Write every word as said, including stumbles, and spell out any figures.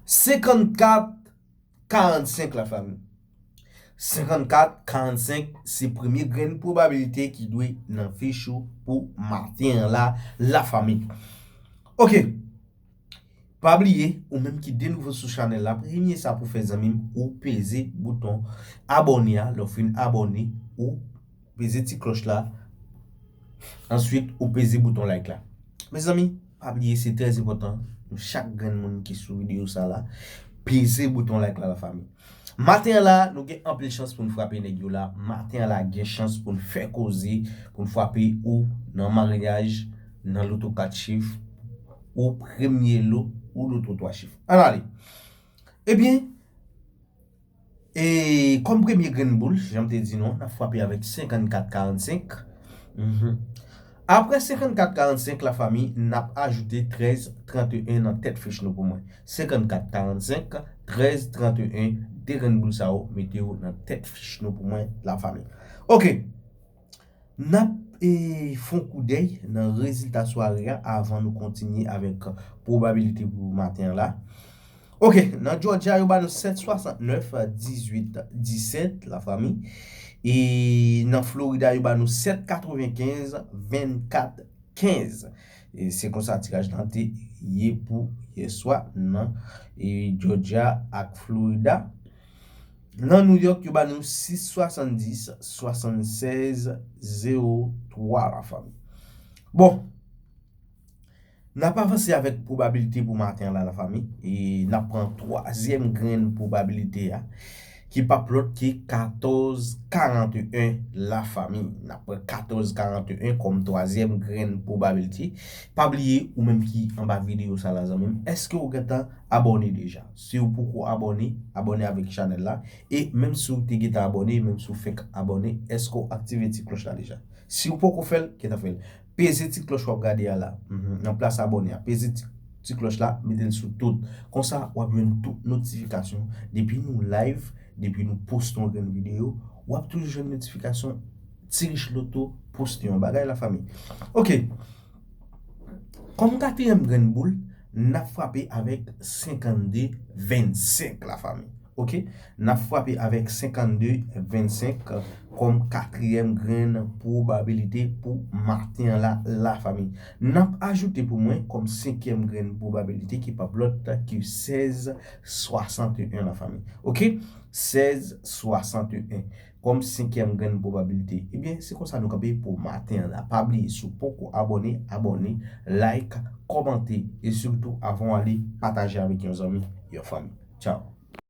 Senkannkat karannsenk, lafanmi. Senkannkat karannsenk se premye grenn pwobabilite ki dwe nan fich ou pou maten an la, lafanmi. Ok. Pa bliye, ou menm ki de nouvo sou chanèl la, premye sa pou fè, zanmi m, ou peze bouton abòne a. Lè w fin abòne, ou peze ti klòch la. Answit, ou peze bouton like la. Mezanmi, pa bliye, se trè enpòtan, nou chak grenn moun ki sou videyo sa la, peze bouton like la, lafanmi. Maten an la, nou gen anpil chans pou n frape nèg yo la. Maten an la, gen chans pou n fè koze, pou n frape ou nan maryaj, nan loto kat chif, ou premye lo, ou loto twa chif. Ann ale. Ebyen, e kòm premye grenn boul, jan m te di nou, n ap frape avèk senkannkat karannsenk. Mhm. Apre senkannkat karannsenk, lafanmi, n ap ajoute trèz tranteyen nan tèt fich nou pou mwen. Senkannkat karannsenk, trèz tranteyen, de grenn boul sa yo, mete yo nan tèt fich nou pou mwen, lafanmi. Ok. N ap, e, fè yon koudèy nan rezilta sware a avan nou kontinye avèk pwobabilite pou maten an la. Ok, nan Georgia, yo ba nou sèt swasantnèf, dizuit, disèt, lafanmi. E nan Florida, yo ba nou sèt katrevenkenz, vennkat, kenz. E se konsa tiraj lan te ye pou yèswa nan, e, Georgia ak Florida. Nan New York, yo ba nou sis swasanndis, swasannsèz, zewo twa, lafanmi. Bon, n ap avanse avèk pwobabilite pou maten an la, lafanmi. E n ap pran twazyèm grenn pwobabilite a, ki p ap lòt ke katòz karanteyen, lafanmi. N ap pran katòz karanteyen kòm twazyèm grenn pwobabilite. Pa bliye, ou menm ki anba videyo sa la, zanmi m, èske w gentan abòne deja? Si w poko abòne, abòne avèk chanèl la. E menm si w te gentan abòne, menm si w fèk abòne, èske w aktive ti klòch la deja? Si w poko fè l, gentan fè l. Peze ti klòch w ap gade a la. Mhm. Nan plas abòne a, peze ti, ti klòch la, mete l sou tout. Konsa, w ap jwenn tout notifikasyon. Depi nou live, depi nou poste yon grenn videyo, w ap toujou jwenn notifikasyon Ti Rich Loto poste yon bagay, lafanmi. Ok. Kòm katriyèm grenn boul, n ap frape avèk senkannde vennsenk, lafanmi. Ok? N ap frape avèk senkannde vennsenk kòm katriyèm grenn pwobabilite pou maten an la, lafanmi. N ap ajoute pou mwen kòm senkyèm grenn pwobabilite ki p ap lòt ke sèz swasanteyen, lafanmi. Ok? Sèz swasanteyen kòm senkyèm grenn pwobabilite. Ebyen, se konsa nou kanpe pou maten an la. Pa bliye, si w poko abòne, abòne, like, kòmante, e sitou, avan w ale, pataje avèk yon zanmi, yon fanmi. Tchao.